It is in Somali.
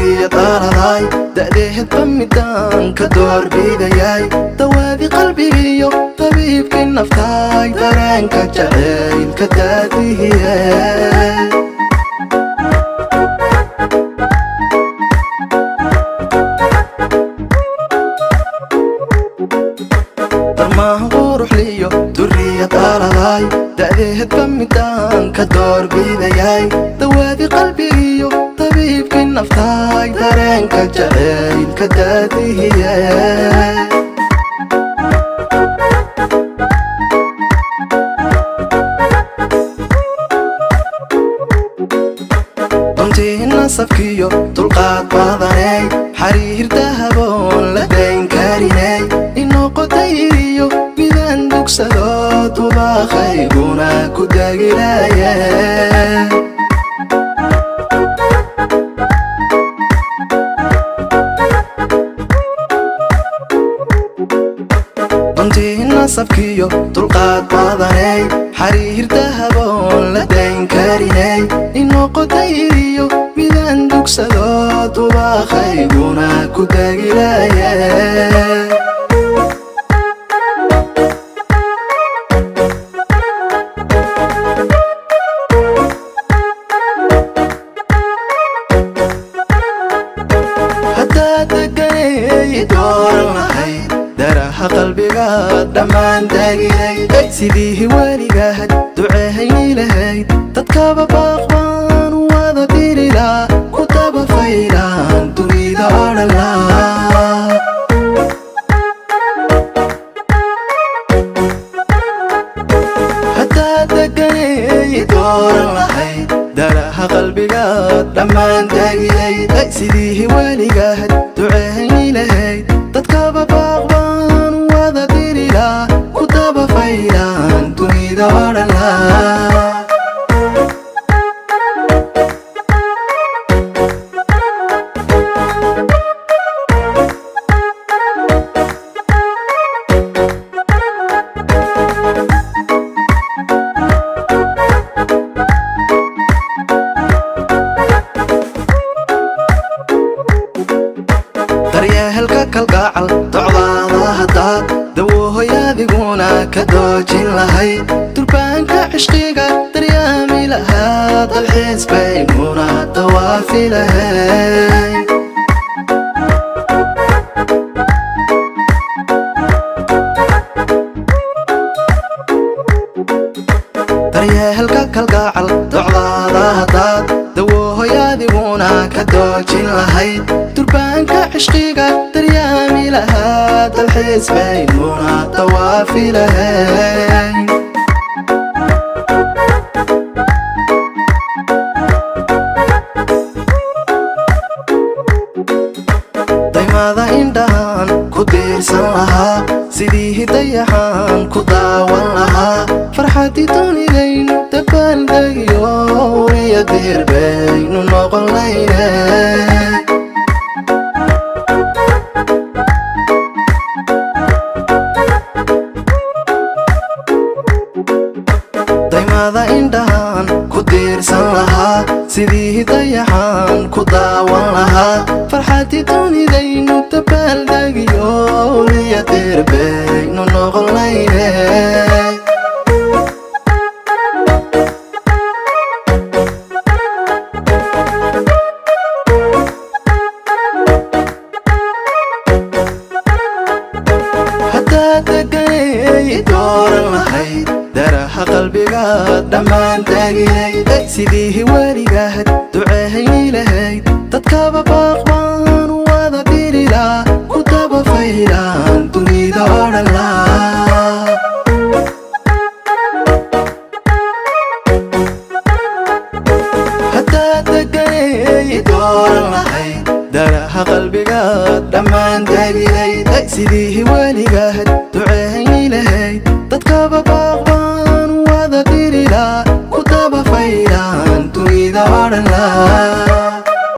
Duriyad aaladay da'deed bamidaan ka doorbidayay, dawaadi qalbigiyo tabiibkii naftaay, dareenka jacaylka daadihiye. Darmaahan quruxliyo duriyad aaladay da'deed bamidaan ka doorbidayay, dawaadi qalbigiyo tabiibkii naftaay, dareenka jacaylka daadihiye. Duntii nasabkiyo dulqaad badaney, xariir dahaboon la dayn kariney, inoqodayriyo midaan dugsado, dubaaqayguna ku dagilaye. Duntii nasabkiyo dulqaad badaney, xariir dahaboon la dayn kariney, inoqodayriyo midaan dugsado, dubaaqayguna ku dagilaye. Haddaad deganay dooran lahayd, daraha qalbigaad dhammaan taaginayd, sidii weligaad duceehayni lahayd, dadkaba baaq baan wada dirilaa, ku daba faylaan dunida odhanlaa. Haddaad deganay dooran lahayd, daraha qalbigaad dhammaan taaginayd, sidii weligaad duceehayni lahayd, dadkaba baaq baan wada dirilaa, ku daba faylaan dunida odhanlaa. Daryeelka kalgacal docdaada haddaad dawoohoyaadiguna ka doojin lahayd, durbaanka cishqiga daryaami lahaa, dalxiis baynuna dawaafi lahayd. Daryeelka kalgacal docdaada haddaad dawoohoyaadiguna ka doojin lahayd, durbaanka cishqiga daryaami lahaa, dalxiis baynuna dawaafi lahayd. Daymada indhahan ku diirsan lahaa, sidii dayaxaan ku daawan lahaa, farxaddii dunidaynu dabaaldegiyo, uriya diir baynu noqon layne. Daymada indhahan ku diirsan lahaa, sidii dayaxaan ku daawan lahaa, farxaddii dunidaynu dabaaldegiyo, uriya diir baynu noqon layne. Haddaad deganay dooran lahayd, daraha qalbigaad dhammaan taaginayd, sidii weligaad duceehayni lahayd, dadkaba baaq baan wada dirilaa, ku daba faylaan dunida odhanlaa. Haddaad deganay dooran lahayd, daraha qalbigaad dhammaan taaginayd, sidii weligaad duceehayni lahayd, dadkaba baaq baan wada dirilaa, ku daba faylaan dunida odhanlaa.